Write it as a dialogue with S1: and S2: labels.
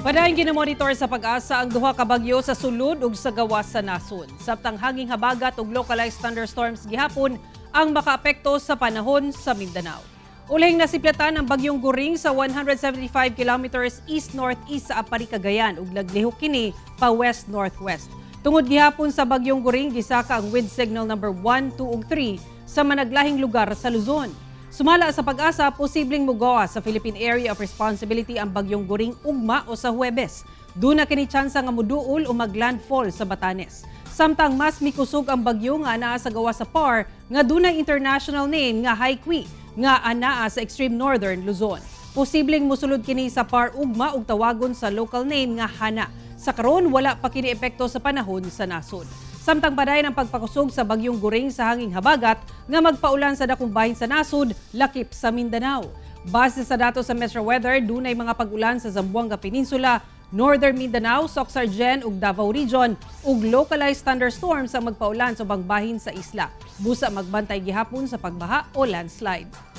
S1: Padayon ginamonitor sa PAGASA ang duha ka bagyo sa sulod ug sa gawas sa nasod. Samtang hanging habagat ug localized thunderstorms gihapon ang makaapekto sa panahon sa Mindanao. Ulahing nasiplatan ang bagyong Goring sa 175 kilometers east-northeast sa Aparri, Cagayan ug naglihok kini pa west-northwest. Tungod gihapon sa bagyong Goring, gisaka ang wind signal number 1, 2 ug 3 sa managlahing lugar sa Luzon. Sumala sa PAGASA, posibleng mugawas sa Philippine Area of Responsibility ang bagyong Goring ugma o sa Huwebes. Duna kini tsansa nga muduol o maglandfall sa Batanes. Samtang mas mikusog ang bagyo nga anaa sa gawas sa PAR nga dunay international name nga Haikui nga anaa sa extreme northern Luzon. Posibleng musulod kini sa PAR ugma ug tawagon sa local name nga Hana. Sa karon, wala pa kini epekto sa panahon sa nasod. Samtang padayon ang pagpakusog sa bagyong Goring sa hanging habagat nga magpaulan sa dakong bahin sa nasod, lakip sa Mindanao. Base sa datos sa Metro Weather, dunay mga pag-ulan sa Zamboanga Peninsula, Northern Mindanao, Soccsksargen ug Davao Region ug localized thunderstorms ang magpaulan sa ubang bahin sa isla. Busa magbantay gihapon sa pagbaha o landslide.